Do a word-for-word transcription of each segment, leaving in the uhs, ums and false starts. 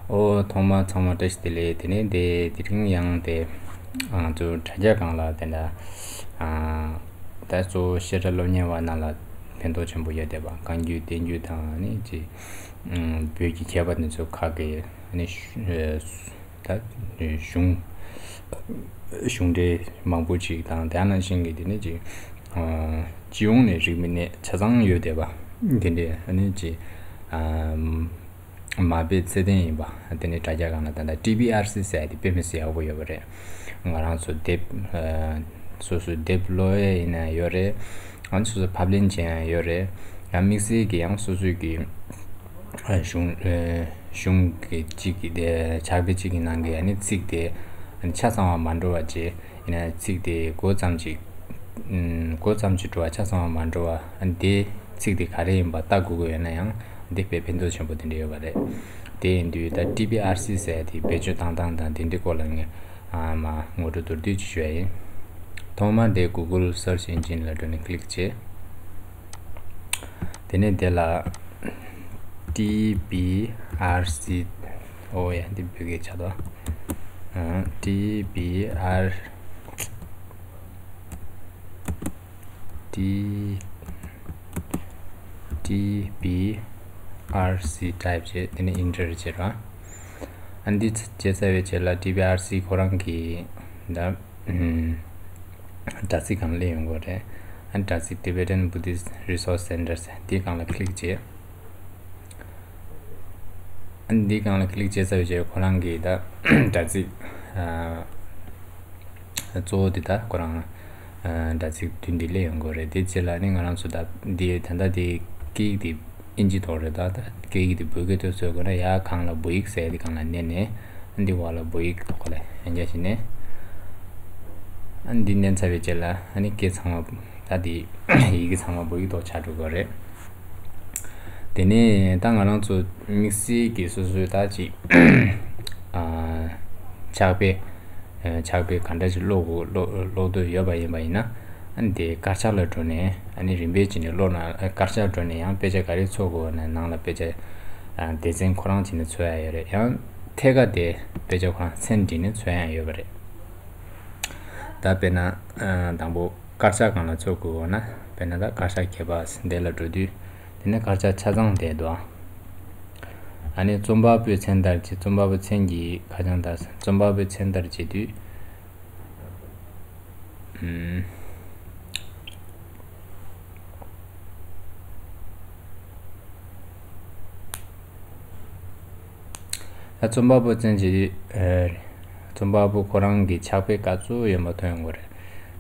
ཨོ། ཐོག་མར་ཚང་མ་བཀྲ་ཤིས་བདེ་ལེགས། དེ་ནས་དེ་དེ་རིང་ཡང་དེ་ང་ཚོ་དྲ་རྒྱ་སྒང་ལ་དེ་འདྲ་ཨ་ད་གཙོ་བོ་བཤད་གྲྭ་སློབ་གཉེར་བ་རྣམས་ལ་ཕན་ཐོགས་ཆེན་པོ་ཡོད་བསྡད་པ། བཀའ་འགྱུར་བསྟན་འགྱུར་དང་ནི་ཅི་བོད་ཀྱི་མཁས་པ་དེ་ཚོ་ཁག་གི་ནི་ད་གཞུང་གཞུང་འབྲེལ་མང་པོ་ཅིག་དང་། དེ་ནང་བཞིན་གྱི་དེ་ནི་ཅི་སྤྱི་ཡོངས་ནས་རིག་པའི་གནས་ཆ་ཚང་ཡོད་བསྡད་པ་དེ་འདྲ་ནི་ཅི་མ་དཔེ་ཚད་ལྡན་ཡིན་པ། དེ་ནི་དྲ་རྒྱ་སྒང་ལ་ད་ལྟ་ཊི་བི་ཨར་སི་ཟེར་ཡ་དེ་དཔེ་མི་སྲིད་ཡག་པོ་ཡོད་པ་རེད། ང་རང་ཚོ་དེབ་ཨ་སོ་སོའི་དེབ་ཀློག་ཡས་ཡིན་ན་ཡོད་རེད། ཨ་ནི་སོ་སོ་ཕབ་ལེན་བྱེད་ཡ་ཡོད་རེད། ཡང་དམིགས་བསལ་གྱི་ཡང་སོ་སོའི་གི་ཨ་གཞུང་ཨ་གཞུང་གི་གཅིག་གི་དེ་ཕྱག་དཔེ་གཅིག་གི་ནང་གི་ཨ་ནི་ཚིག་དེ་ཨ་ནི་ཆ་ཚང་བ་མ་འགྲོ་བ་བྱས། ཡིན་ན་ཚིག་དེ་མགོ་ཙམ་ཅིག་ཨམ་མགོ་ཙམ་ཅིག་འགྲོ་བ་ཆ་ཚང་བ་མ་འགྲོ་བ། ཨ་ནི་དེ་ཚིག་དེ་ག་རེ་ཡིན་པ་ལྟ་དགོས་ཀྱི་ཡོད་ན་ཡང་དེ་དཔེ་ཕན་ཐོགས་ཆེན་པོ་དེ་འདྲ་ཡོད་པ་རེད། དེ་ཡིན་དུས་ད་ཊི་བི་ཨར་སི་ཟེར་ཡ་དེ་བེད་སྤྱོད་བཏང་སྟངས་དང་དེ་འདྲའི་སྐོར་ལ་ངས་ཨ་མ་ངོ་སྤྲོད་མདོར་བསྡུས་ཅིག་ཞུ་ཡ་ཡིན། ཐོག་མར་དེ་གུ་གུལ་སར་ཆི་ཨིན་ཇིན་ལ་འགྲོ་ནས་ཀི་ལིག་བྱེད། དེ་ནས་དེ་ལ་ཊི་བི་ཨར་སི། ཨོ་ཡ། འདི་བོད་སྐད་ཆགས་འདུག་ཨ་ཊི་བི་ཨར་ཊི་ཊི་བི་ཨར་སི་ཊའིབ་བྱས། དེ་ནས་ཨིན་ཊར་བྱེད་རོགས། ཨ་འདི་བྱས་ཚར་བའི་རྗེས་ལ་ཊི་བི་ཨར་སི་ཁོ་རང་གི་ད་ཨམ་དྲ་ཚིགས་སྒང་སླེབས་ཡོང་གི་རེད། ཨ་དྲ་ཚིགས་Tibetan Buddhist Resource Center ཟེར་དེའི་སྒང་ལ་ཀི་ལིག་བྱེད། ཨ་འདིའི་སྒང་ལ་ཀི་ལིག་བྱས་ཚར་བའི་རྗེས་ཁོ་རང་གི་ད་དྲ་ཚིགས་ཨ་གཙོ་བོ་འདི་ད་ཁོ་རང་ཨ་དྲ་ཚིགས་མདུན་འདི་སླེབས་ཡོང་གི་རེད། དེ་རྗེས་ལ་ནི་ང་རང་ཚོ་ད་འདི་ད་ལྟ་འདི་སྐད་ཡིག་འདི་ཨིན་ཇི་ཐོག་རེད། ད་ད་སྐད་ཡིག་འདི་བོད་སྐད་ཐོག་བཟོ་དགོས་ན་ཡར་སྒང་ལ་བོད་ཡིག་ཟེར་དེ་སྒང་ལ་མནན་ནས། ཨ་འདི་འོག་ལ་བོད་ཡིག་ཐོག་ལ་ཡང་བསྐྱར་ཞིག་མནན། ཨ་འདི་མནན་ཚར་བའི་རྗེས་ལ་ཨ་ནི་སྐད་ཚང་མ་ད་འདི་ཡི་གེ་ཚང་མ་བོད་ཡིག་ཐོག་ཆགས་འགྲོ་གི་རེད། དེ་ནས་ད་ང་རང་ཚོ་དམིགས་བསལ་གྱི་སོ་སོའི་ད་ཅིག་ཨ་ཕྱག་དཔེ་ཨ་ཕྱག་དཔེ་ག་འདྲ་ཞིག་ཀློག་དགོས་ཀློག་ཀློག་འདོད་ཡོད་པ་ཡིན་པ་ཡིན་ན། ཨ་ནི་དེ་དཀར་ཆག་ལ་འགྲོ་ནས་ཨ་ནི་རིམ་པས་བྱས་ནས་ཀློག་ན། ཨ་དཀར་ཆག་འགྲོ་ནས་ཡང་དཔེ་ཆ་ག་རེ་འཚོལ་དགོས་ན་ནང་ལ་དཔེ་ཆ་ཨ་སྡེ་ཚན་ཁོ་རང་བྱས་ནས་འཚོལ་ཡ་ཡོད་རེད། ཡང་ཐད་ཀར་དེ་དཔེ་ཆ་ཁོ་རང་མཚན་བྲིས་ནས་འཚོལ་ཡ་ཡོད་པ་རེད། ད་དཔེར་ན་ཨ་དང་པོ་དཀར་ཆག་སྒང་ལ་འཚོལ་དགོས་འོ་ན། དཔེར་ན་ད་དཀར་ཆག་མཁས་པ་འདི་ལ་འགྲོ་དུས། དེ་ནས་དཀར་ཆག་ཆ་ཚང་བསྡད་འདུག་ཨ་ནི་རྩོམ་པ་པོའི་མཚན་ལྟར་གྱི། རྩོམ་པ་པོའི་མཚན་གྱི་ཁ་བྱང་ལྟར། རྩོམ་པ་པོའི་མཚན་ལྟར་བྱེད་དུས། ཨུམ། ད་རྩོམ་པ་པོ་མཚན་གྱི་ཨ་རྩོམ་པ་པོ་ཁོ་རང་གི་ཕྱག་དཔེ་ག་ཚོད་ཡོད་མ་ཐོན་ཡོང་གི་རེད།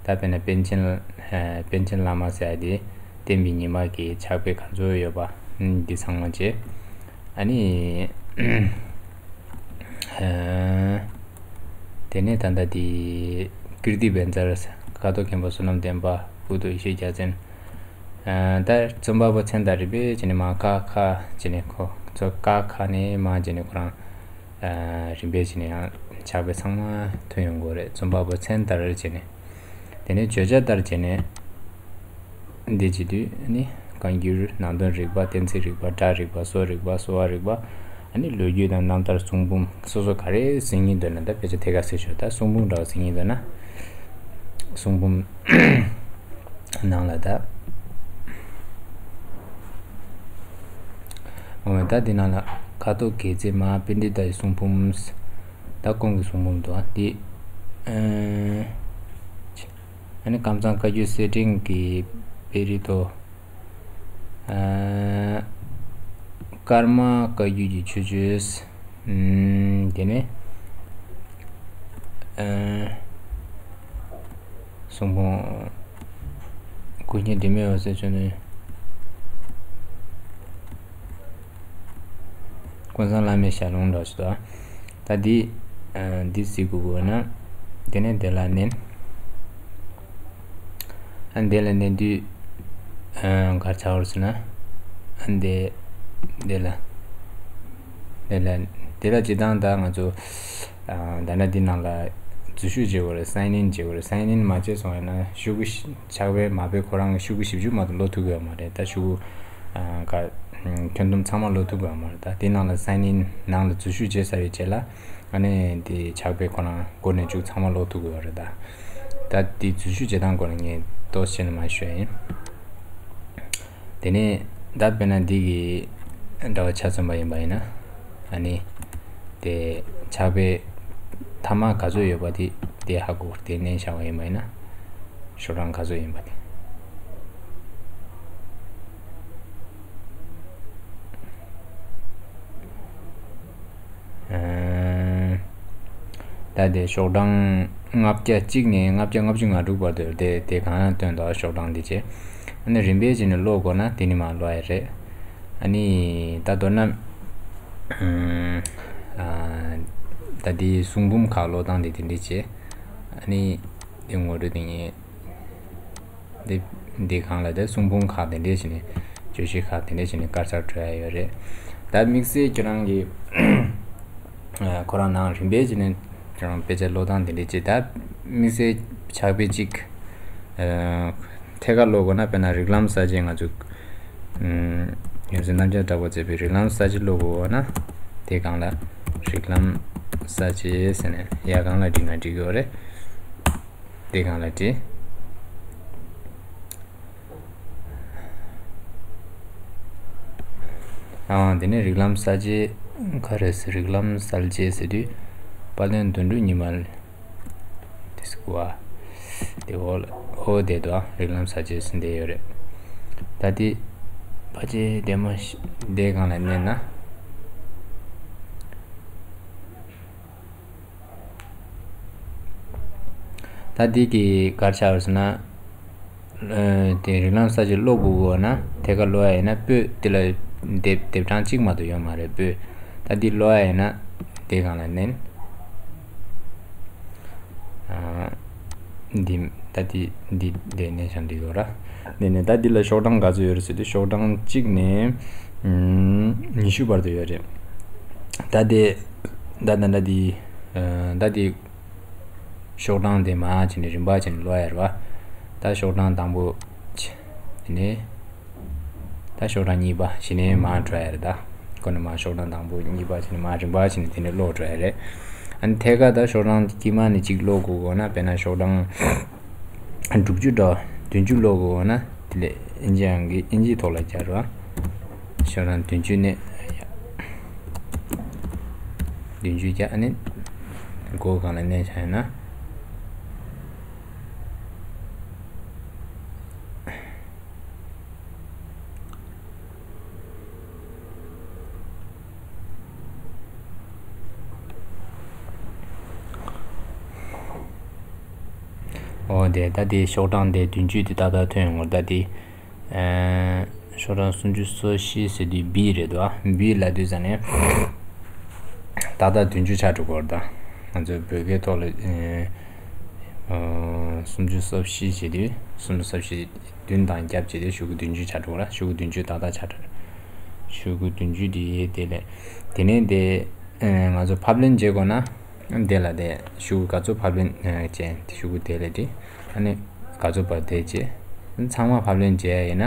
ད་དཔེར་ན་པཎ་ཆེན་ཨ་པཎ་ཆེན་བླ་མ་ཟེར་ཡ་དེ་བསྟན་པའི་ཉི་མ་གི་ཕྱག་དཔེ་ག་ཚོད་ཡོད་པ་འདི་ཚང་མ་བྱས། ཨ་ནི་ཨ་དེ་ནས་ད་ལྟ་དེ་ཀིརྟི་བཛྲ་ཀ་ཐོག་མཁན་པོ་བསོད་ནམས་བསྟན་པ། ཕུག་ཏུ་ཡེ་ཤེས་རྒྱལ་མཚན། ཨ་ད་རྩོམ་པ་པོ་མཚན་དང་རིམ་པས་བྱས་ནས་མར་ཀ་ཁ་བྱས་ནས་ཁོ་ཚོ་ཀ་ཁ་ནས་མར་བྱས་ནས་ཁོ་རང་ཨ་རིམ་པས་བྱས་ནས་ཡང་ཕྱག་དཔེ་ཚང་མ་ཐོན་ཡོང་གི་རེད། རྩོམ་པ་པོ་མཚན་ལྟར་བྱས་ནས། དེ་ནས་བརྗོད་བྱ་ལྟར་བྱས་ནས་འདི་བྱེད་དུས་ནི་བཀའ་འགྱུར། ནང་དོན་རིག་པ། གཏན་ཚིགས་རིག་པ། སྒྲ་རིག་པ། བཟོ་རིག་པ། གསོ་བ་རིག་པ། ཨ་ནི་ལོ་རྒྱུས་དང་རྣམ་ཐར། གསུང་འབུམ། སོ་སོ་ག་རེ་གཟིགས་སྙིང་འདོད་ན། ད་དཔེ་ཆ་ཐད་ཀར་གཟིགས་ཆོག་ད་གསུང་འབུམ་འདྲ་བ་གཟིགས་སྙིང་འདོད་ན། གསུང་འབུམ་ནང་ལ་ད། འོ་ད་འདི་ནང་ལ་ཁ་དོག་དགེ་མཚན་མ། པཎྜི་ཏའི་གསུང་འབུམ། ད་ཁོང་གི་གསུང་འབུམ་འདུག་ཨ་འདི། ཨ་ནི་ཀམ་ཚང་བཀའ་བརྒྱུད་གསེར་ཕྲེང་གི་པེ་རི་ཏོ། ཨ་ཀརྨ་བཀའ་བརྒྱུད་ཀྱི་ཆོས་སྤྱོད། ཨམ་དེ་ནས་ཨ་གསུང་འབུམ། ཀུན་མཁྱེན་དྲི་མེད་འོད་ཟེར་མཆོག་ནས། ཀུན་བཟང་བླ་མའི་ཞལ་ལུང་འདྲ་ཞིག་འདུག་ད་འདི་ཨ་འདི་གཟིགས་དགོས་དགོས་ན། དེ་ནས་དེ་ལ་མནན། ཨ་འདི་ལ་མནན་དུས་ཨ་ག་རེ་ཆགས་ཡོད་ཟེར་ན། ཨ་འདི་འདི་ལ་འདི་ལ་འདི་ལ་སྤྱིར་བཏང་ད་ང་ཚོ་ཨ་ད་ནི་འདི་ནང་ལ་འཛུལ་ཞུགས་བྱེད་དགོས་རེད། སའིན་ཨིན་བྱེད་དགོས་རེད། སའིན་ཨིན་མ་བྱས་སོང་ཡིན་ན་ཤོག་གུ་ཕྱག་དཔེ་མ་དཔེ་ཁོ་རང་གི་ཤོག་གུ་བཞི་བཅུ་མ་གཏོགས་ཀློག་ཐུབ་ཀྱི་ཡོད་མ་རེད། ད་ཤོག་གུ་ཨ་ག་ ཁྱོན་བསྡོམས་ཚང་མ་ཀློག་ཐུབ་ཀྱི་ཡོད་མ་རེད། ད་དེ་ནང་ལ་sign in ནང་ལ་འཛུལ་ཞུགས་བྱས་ཚར་བའི་རྗེས་ལ་ཨ་ནི་དེ་ཕྱག་དཔེ་ཁོ་རང་འགོ་ནས་མཇུག་ཚང་མ་ཀློག་ཐུབ་ཀྱི་ཡོད་རེད་ད། ད་དེ་འཛུལ་ཞུགས་བྱེད་སྟངས་སྐོར་ལ་ངས་ཏོག་ཙམ་ནས་མར་ཞུ་ཡ་ཡིན། དེ་ནས་ད་དཔེར་ན་འདི་གི་འདྲ་བ་ཆ་མཚོན་པ་ཡིན་པ་ཡིན་ན། ཨ་ནི་དེ་ཕྱག་དཔེ་མཐའ་མ་ག་ཚོད་ཡོད་པ་དེ་དེ་ཧ་གོ་དེ་མནན་བཞག་པ་ཡིན་པ་ཡིན་ན། ཤོག་གྲངས་ག་ཚོད་ཡིན་པ་དེ། ཨ། ད་དེ་ཤོག་གྲངས་ལྔ་བརྒྱ་གཅིག་ནས་ལྔ་བརྒྱ་ལྔ་བཅུ་ང་དྲུག་བར་དུ་ཡོད་དེ་དེ་གང་ཡང་སྟོན་འདུག་ཤོག་གྲངས་འདི་བྱས། ཨ་ནི་རིམ་པས་བྱས་ནས་ཀློག་དགོས་ན་དེ་ནི་མར་ཀློག་ཡ་རེད། ཨ་ནི་ད་མདོར་ན། ཨ། ད་དེའི་གསུང་འབུམ་ཁག་ཀློག་སྟངས་དེ་དེ་འདྲས་བྱས། ཨ་ནི་དེ་ངོ་སྤྲོད་དེ་ངས། འདི་འདི་སྒང་ལ་དེ་གསུང་འབུམ་ཁག་དེ་འདྲས་བྱས་ནས་བརྗོད་གཞི་ཁག་དེ་འདྲས་བྱས་ནས་དཀར་ཆག་འགྲོ་ཡ་ཡོད་རེད། ད་དམིགས་བསལ་ཁྱོད་རང་གི་ཁོ་རང་ནང་རིམ་པས་བྱས་ནས་ཁྱོད་རང་དཔེ་ཆ་ཀློག་སྟངས་དེ་འདྲས་བྱས། ད་དམིགས་བསལ་ཕྱག་དཔེ་གཅིག་ཐད་ཀར་ཀློག་དགོས་ན། དཔེར་ན་རིགས་ལམ་གསར་བརྗེ་ང་ཚོ་ཡོངས་འཛིན་རྣམ་རྒྱལ་གྲགས་པས་མཛད་པའི་རིགས་ལམ་གསར་བརྗེ་ཀློག་དགོས་ན། དེ་སྒང་ལ་རིགས་ལམ་གསར་བརྗེ་ཟེར་ནས་ཡར་སྒང་ལ་བྲིས་ན་འགྲིག་གི་ཡོད་རེད། དེ་སྒང་ལ་བྲིས། ཨང་། དེ་ནས་རིགས་ལམ་གསར་བརྗེ་ག་རེ་ཟེར། རིགས་ལམ་གསར་བརྗེ་ཟེར་དུས་དཔལ་ལྡན་དོན་གྲུབ་ཉི་མ་དེ་ཟེར་གོ་བ། དེ་འོ་ལ་འོ་དེ་དོ་རིགས་ལམ་གསར་བརྗེ་ཟེར་འདི་ཡོད་རེད། ད་དེ་ཕལ་ཆེར་དེ་མ་ཤི་དེ་སྒང་ལ་མནན་ན། ད་འདི་གི་གར་ཆགས་ཡོད་ཟེར་ན། ཨ། དེ་རིགས་ལམ་གསར་བརྗེ་ཀློག་དགོས་དགོས་ན་ཐད་ཀར་ཀློག་ཡ་ཡིན་ན་པོད་དེ་ལ་དེབ་དེབ་གྲངས་གཅིག་མ་གཏོགས་ཡོད་མ་རེད་པོད། ད་འདི་ཀློག་ཡ་ཡིན་ན་དེ་སྒང་ལ་མནན། ཨ། འདི་ད་འདི་འདི་འདི་མནན་བཞག་འདི་ཡོད་ར། འདི་ནས་ད་འདི་ལ་ཤོག་གྲངས་ག་ཚོད་ཡོད་རེད་ཟེར་དུས་ཤོག་གྲངས་གཅིག་ནས་ཉི་ཤུ་བར་དུ་ཡོད་རེད། ད་དེ་ད་ད་ད་འདི་ཨ། ད་འདི་ཤོག་གྲངས་དེ་མར་བྱས་ནས་རིམ་པ་བྱས་ནས་ཀློག་ཡ་རེད་བ། ད་ཤོག་གྲངས་དང་པོ་བྱས་ནས། ད་ཤོག་གྲངས་གཉིས་པ་གཞི་ནས་མར་འགྲོ་ཡ་རེད་ད། ཁོ་ནས་མར་ཤོག་གྲངས་དང་པོ་གཉིས་པ་བྱས་ནས་མར་རིམ་པ་བྱས་ནས་དེ་ནས་ཀློག་འགྲོ་ཡ་རེད། ཨ་ནི་ཐད་ཀར་ད་ཤོག་གྲངས་དཀྱིལ་མ་ནས་གཅིག་ཀློག་དགོས་དགོས་ན། དཔེར་ན་ཤོག་གྲངས་དྲུག་ཅུ་འདྲ་བ་བདུན་ཅུ་ཀློག་དགོས་དགོས་ན་དེ་ལས་ཨིན་ཇི་ཨང་གི་ཨིན་ཇིའི་ཐོག་ལ་སྦྱར་བ། ཤོག་གྲངས་བདུན་ཅུ་ནས་བདུན་ཅུ་བརྒྱབ། ཨ་ནི་མགོ་སྒང་ལ་མནན་བཞག་ཡོད་ན། འོ་དེ་ད་དེ་ཤོག་གྲངས་དེ་བདུན་ཅུ་དེ་ཏག་ཏག་ཐོན་ཡོང་ངོ་། ད་དེ་ཨ། ཤོག་གྲངས་སུམ་ཅུ་སོ་བཞི་ཟེར་དུས་བི་རེད་དོ། བི་ལབ་དུས་ཙ་ནས་ཏག་ཏག་བདུན་ཅུ་ཆགས་འགྲོ་གི་རེད་ད། ང་ཚོའི་བོད་སྐད་ཐོག་ལ་ཨ། སུམ་ཅུ་སོ་བཞི་ཟེར་དུས་སུམ་ཅུ་སོ་བཞི་བདུན་དང་བརྒྱབ་བྱས་ཏེ་ཤོག་གུ་བདུན་ཅུ་ཆགས་འགྲོ་གི་རེད། ཤོག་གུ་བདུན་ཅུ་ཏག་ཏག་ཆགས་འགྲོ། ཤོག་གུ་བདུན་ཅུ་དེ་དེ་ལས་དེ་ནས་དེ་ཨ། ང་ཚོ་ཕབ་ལེན་བྱེད་དགོས་ན། དེ་ལ་དེ་ཤོག་གུ་ག་ཚོད་ཕབ་ལེན་ཨ། བྱས་དེ་ཤོག་གུ་དེ་ལ་དེ་ཨ་ནི་ག་ཚོད་བར་དེ་བྱས། ཚང་མ་ཕབ་ལེན་བྱས་ཡིན་ན་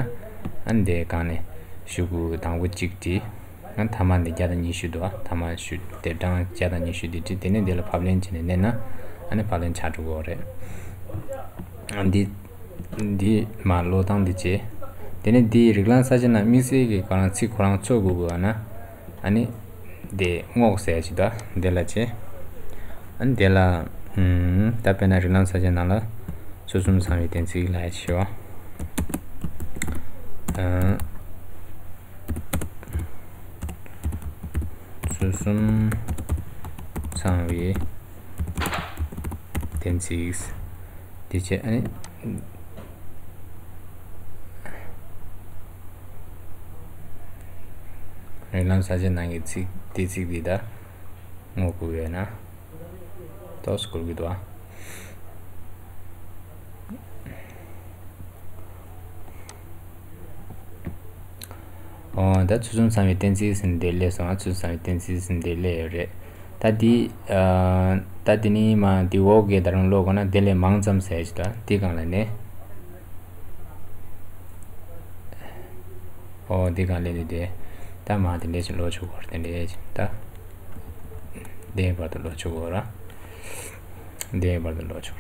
ཨ་ནི་དེ་སྒང་ནས་ཤོག་གུ་དང་པོ་གཅིག་བྲིས། ཨ་ནི་མཐའ་མ་འདི་བརྒྱ་དང་ཉི་ཤུ་འདུག་ཨ། མཐའ་མ་ཤོག་དེབ་གྲངས་བརྒྱ་དང་ཉི་ཤུ་འདི་བྲིས། དེ་ནས་འདི་ལ་ཕབ་ལེན་བྱས་ནས་མནན་ན་ཨ་ནི་ཕབ་ལེན་ཆགས་འགྲོ་གི་རེད། ཨ་འདི་འདི་མར་ཀློག་སྟངས་འདི་བྱས། དེ་ནས་འདིའི་རིགས་ལམ་གསར་བརྗེ་ནང་དམིགས་བསལ་གྱི་ཁོ་རང་ཚིག་ཁོ་རང་འཚོལ་དགོས་དགོས་ན། ཨ་ནི་དེ་རྔོག་ཟེར་ཡ་ཅིག་འདུག་ཨ། དེ་ལ་བྱས། ཨ་ནི་དེ་ལ་ཨུམ། ད་དཔེར་ན་རིགས་ལམ་གསར་བརྗེ་ནང་ལ་ཚུལ་གསུམ་ཚང་བའི་གཏན་ཚིགས་ལབ་ཡ་ཅིག་ཡོད། ཨ། ཚུལ་གསུམ་ཚང་བའི་གཏན་ཚིགས། དེ་བྱས་ཨ་ནི། རིགས་ལམ་གསར་བརྗེ་ནང་གི་ཚིག་དེ་ཚིག་འདི་ད་རྔོག་དགོས་ཡོད་ན། ཏོག་ཙམ་འགོར་གྱི་འདུག་ཨ། འོ་ད་ཚུལ་གསུམ་ཚང་བའི་གཏན་ཚིགས་ཟེར་ནས་འདིར་སླེབས་སོང་ང་། ཚུལ་གསུམ་ཚང་བའི་གཏན་ཚིགས་ཟེར་ནས་འདིར་སླེབས་ཡོད་རེད། ད་འདི་ཨ། ད་འདི་ནི་མ་འདི་འོག་གི་ད་རུང་ཀློག་དགོས་ན་དེ་ལས་མང་ཙམ་ཟེར་ཞིག་ད་འདི་སྒང་ལ་ནས། ཨོ་འདི་གང་ལས་ནི་དེ། ད་མ་དེ་འདྲས་ཞིག་ཀློག་ཆོག་གོ་ར་དེ་འདྲས་ཞིག་ད། འདིའི་བར་དུ་ཀློག་ཆོག་གོ་ར། འདིའི་བར་དུ་ཀློག་ཆོག་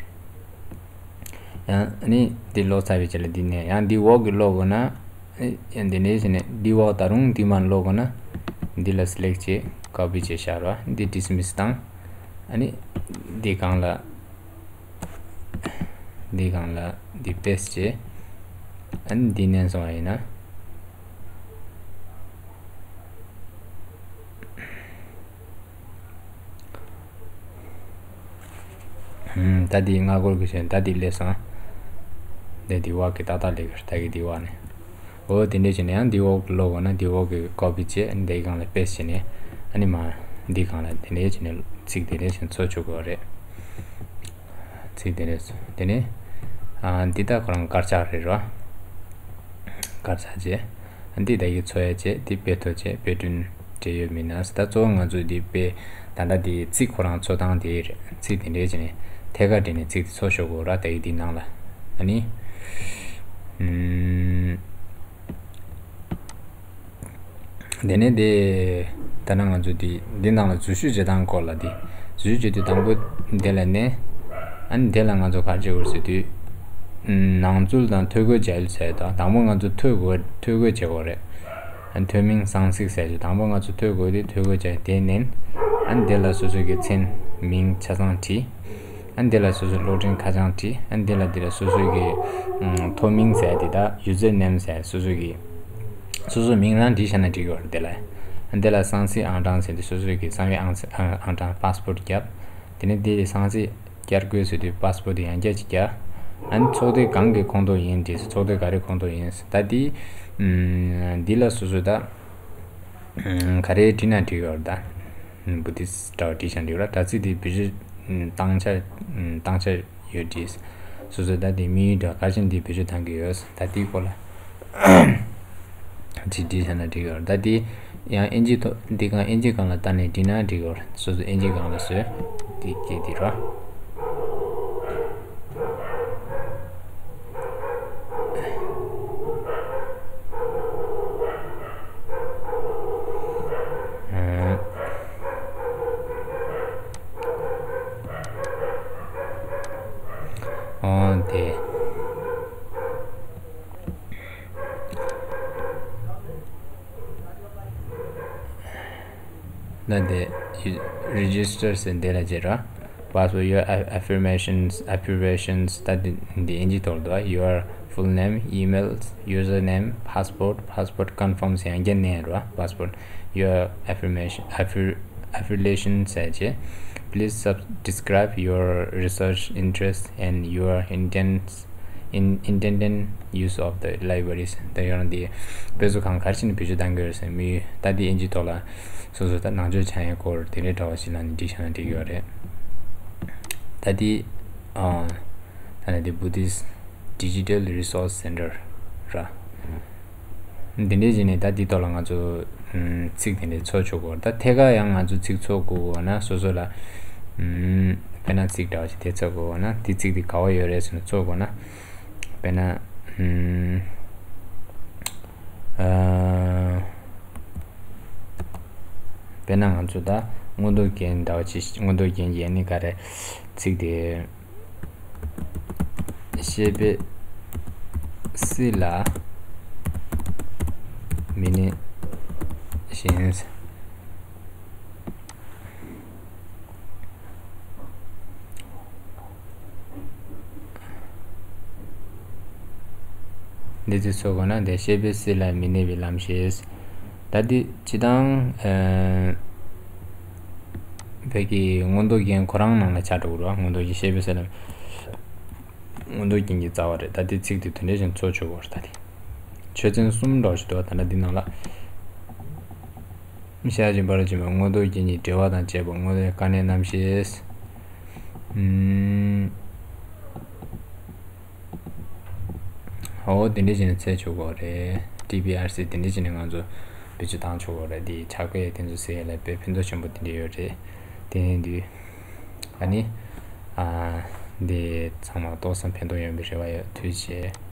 ཡང་ཨ་ནི་འདི་ཀློག་ཚར་བའི་རྗེས་ལ་འདི་ནས་ཡང་འདི་འོག་གི་ཀློག་དགོས་ན། ཡང་འདི་འདྲས་ཞིག་ནས་འདི་འོག་ད་རུང་འདི་མ་ཀློག་དགོས་ན། འདི་ལ་སི་ལེག་བྱེད་ཀོ་པི་བྱེད་བཞག་ར་འདི་ཌི་སི་མི་སི་བཏང་། ཨ་ནི་འདི་གང་ལ། འདི་སྒང་ལ་འདི་པེ་སི་བྱེད། ཨ་ནི་འདི་མནན་སོང་བ་ཡིན་ན། ཧུམ། ད་འདི་སྔ་རྒོལ་གྱི་བྱས་ད་འདི་སླེབས་སོང་། འདི་འདི་བ་གི་ཏག་ཏག་སླེབས་ཀྱི་ད་གི་འདི་བ་ནས། འོ་དེ་འདྲས་བྱས་ནས་ཡང་འདི་འོག་ཀློག་དགོས་ན་འདི་འོག་གི་ཀོ་པི་བྱས་ཨ་ནི་འདི་སྒང་ལ་པེ་སི་བྱས་ནས་ཨ་ནི་མ་འདི་སྒང་ལ་དེ་འདྲས་བྱས་ནས་ཚིག་དེ་འདྲས་བྱས་ནས་འཚོལ་ཆོག་གི་རེད། ཚིག་དེ་འདྲས་དེ་ནས་ཨ་འདི་ད་ཁོ་རང་དཀར་ཆག་རེད་རོ། དཀར་ཆག་བྱས་ཨ་འདི་ད་གི་འཚོལ་ཡ་བྱས་འདི་དཔེ་ཐོ་བྱས་དཔེ་སྐྲུན་འབྲེལ་ཡོད་མི་སྣ་ད་གཙོ་བོ་ང་ཚོས་འདི་དཔེ་ད་ལྟ་འདི་ཚིག་ཁོ་རང་འཚོལ་སྟངས་དེ་རེད། ཚིག་དེ་འདྲས་བྱས་ནས་ཐད་ཀར་འབྲེལ་ནས་ཚིག་དེ་འཚོལ་ཆོག་གི་ར། ད་གི་འདི་ནང་ལ་ཨ་ནི་ཨུམ། དེ་ནས་དེ། ད་ནང་ང་ཚོ་དེ་འདི་ནང་ལ་འཛུལ་ཞུགས་བྱེད་སྟངས་སྐོར་ལ་དེ། འཛུལ་ཞུགས་བྱེད་དུས་དང་པོ་འདི་ལ་ནས། ཨ་ནི་དེ་ལ་ང་ཚོ་ག་རེ་བྱེད་དགོས་ཟེར་དུས། ནང་འཛུལ་དང་ཐོ་འགོད་བྱ་ཡུལ་ཟེར་དང་དང་པོ་ང་ཚོ་ཐོ་འགོད་ཐོ་འགོད་བྱེད་དགོས་རེད། ཨ་ནི་ཐོ་མིང་གསང་ཚིག་ཟེར་དུས་དང་པོ་ང་ཚོ་ཐོ་འགོད་དེ་ཐོ་འགོད་བྱ་ཡུལ་དེ་ནས། ཨ་ནི་དེ་ལ་སོ་སོ་གི་མཚན་མིང་ཆ་ཚང་བྲིས། ཨ་ནི་དེ་ལ་སོ་སོའི་གློག་འཕྲིན་ཁ་བྱང་བྲིས། ཨ་ནི་དེ་ལ་དེ་ལ་སོ་སོའི་གི་ཨམ་ཐོ་མིང་ཟེར་དེ་དག་ཡུ་ཛར་ནེམ་ཟེར་སོ་སོའི་གི་སོ་སོའི་མིང་རང་བྲིས་བཞག་ན་འགྲིག་གི་རེད་དེ་ལ། ཨ་ནི་དེ་ལ་གསང་ཚིག་ཨང་གྲངས་ཟེར་དེ་སོ་སོའི་གི་གསང་བའི་ཨང་ཚིག་ཨང་ཨང་གྲངས་པཱ་སི་ཝརཌ་བརྒྱབ། དེ་ནས་དེ་གསང་ཚིག་བསྐྱར་བཀོད་ཟེར་དུས་པཱ་སི་ཝརཌ་ཡང་བསྐྱར་ཅིག་བརྒྱབ། ཨ་ནི་ཚོགས་སྡེ་གང་གི་ཁོངས་གཏོགས་ཡིན་བྲིས། ཚོགས་སྡེ་ག་རེ་ཁོངས་གཏོགས་ཡིན། ད་དེ་ཨམ་འདི་ལ་སོ་སོ་ད། ག་རེ་བྲིས་ན་འགྲིག་ཡོད་རེད་ད། བུ་དིས་འདྲ་བ་བྲིས་ཤག་འགྲིག་ར། དྲ་ཚིགས་དེ་བེད་སྤྱོད་བཏང་ཆ་བཏང་ཆ་ཡོད་བྲིས། སོ་སོ་ད་དེ་དམིགས་ཡུལ་འདྲ་ག་ཅན་དེ་བེད་སྤྱོད་བཏང་གི་ཡོད། ད་དེའི་སྐོར་ལ་ཅིག་བྲིས་བཞག་ན་འགྲིག་ཡོད་རེད། ད་དེ་ཡང་ཨིན་ཇི་ཐོག་འདི་གང་ཨིན་ཇི་སྒང་ལ་བལྟས་ནས་བྲིས་ན་འགྲིག་ཡོད་རེད། སོ་སོ་ཨིན་ཇི་སྒང་ལ་བཟོས་དེ་སྐད་དེ་ར། འོ་དེ། ད་དེ་རི་ཇི་སི་ཊར་ཟེར་འདི་ལ་བྱེད་ར། Password, your a- affirmations, affirmations, ད་འདི་འདི་ཨིན་ཇི་ཐོག་ཏུ། Your full name, email, username, password, password confirm ཟེར་ཡང་བསྐྱར་ནས་ར། Password, your affirmation, affir- affiliation ཟེར་བྱེད། Please sub- describe your research interest and your intents in intended use of the libraries. ད་ཡང་འདི་དཔེ་མཛོད་ཁང་ག་རེ་བྱས་ནས་བེད་སྤྱོད་གཏང་གི་ཡོད་ཟེར་མི་ད་འདི་ཨིན་ཇི་ཐོག་ལ། སོ་སོ་ད་ནང་ཆོས་སྦྱང་ཡའི་སྐོར་དེ་འདྲའི་འདྲ་བ་ཞིག་ལ་ནི་འབྲི་བཞག་ན་འགྲིག་གི་ཡོད་རེད། ད་འདི་ཨ་ད་ནི་འདི་Buddhist Digital Resource Center ར། འདི་འདྲའི་བྱས་ནས་ད་འདི་ཐོག་ལ་ང་ཚོ་ཨམ་ཚིག་དེ་འདྲའི་འཚོལ་ཆོག་གི་རེད། ད་ཐད་ཀར་ཡང་ང་ཚོ་ཚིག་འཚོལ་དགོས་ན་སོ་སོ་ལ་ཨམ་དཔེར་ན་ཚིག་འདྲ་བ་ཞིག་དེ་འཚོལ་དགོས་ན་འདི་ཚིག་འདི་ག་བ་ཡོད་རེད་ཟེར་ནས་འཚོལ་དགོས་ན། དཔེར་ན་ཨམ་ཨ། དཔེར་ན་ང་ཚོ་ད་མངོན་རྟོགས་རྒྱན་འདྲ་བ་ཅིག་མངོན་རྟོགས་རྒྱན་གྱི་ཨ་ནི་ག་རེ་ཚིག་དེ། ཤེས་པའི་སྲིད་ལ་མི་གནས་ཤིང་། འདི་ཚོ་ཚོ་གོ་ན་འདི་ཤེས་པའི་སྲིད་ལ་མི་གནས་པའི་ལམ་ཤེས། ད་འདི་སྤྱི་དང་ཨ་བོད་ཀྱི་མངོན་རྟོགས་རྒྱན་ཁོ་རང་ནང་ལ་ཆགས་འགྲོ་གི་རེད་བ། མངོན་རྟོགས་རྒྱན་ཤེས་པའི་སྲིད་ལ་མངོན་རྟོགས་རྒྱན་གྱི་རྩ་བ་རེད། ད་འདི་ཚིག་འདི་དོན་འགྲེལ་བཞིན་ཚོ་ཆོག་གོ་རེད། ད་འདི་ཆོས་ཚན་གསུམ་འདྲ་བ་ཞིག་འདུག་ད་ལྟ་འདི་ནང་ལ། ཤེས་བྱ་སྦྱིན་པ་ར་སྦྱིན་པ་མངོན་རྟོགས་རྒྱན་གྱི་འགྲེལ་བ་དང་བཅས་པ་མངོན་རྟོགས་དཀའ་གནད་རྣམ་བཤད། ཨུམ། འོ་དེ་འདྲ་བྱས་ནས་འཚོལ་ཆོག་གི་རེད། ཊི་བི་ཨར་སི་དེ་འདྲ་བྱས་ནས་ང་ཚོ་བེད་སྤྱོད་བཏང་ཆོག་གི་རེད། དེ་ཕྱག་དཔེ་དེ་ཚོ་ཟེར་ཡ་ལ་དཔེ་ཕན་ཐོགས་ཆེན་པོ་དེ་འདྲ་ཡོད་རེད། དེ་ཡིན་དུས་ཨ་ནི་ཨ་འདི་ཚང་མ་ཏོག་ཙམ་ཕན་ཐོགས་ཡོང་བའི་རེ་བ་ཡོད། ཐུགས་རྗེ་ཆེ།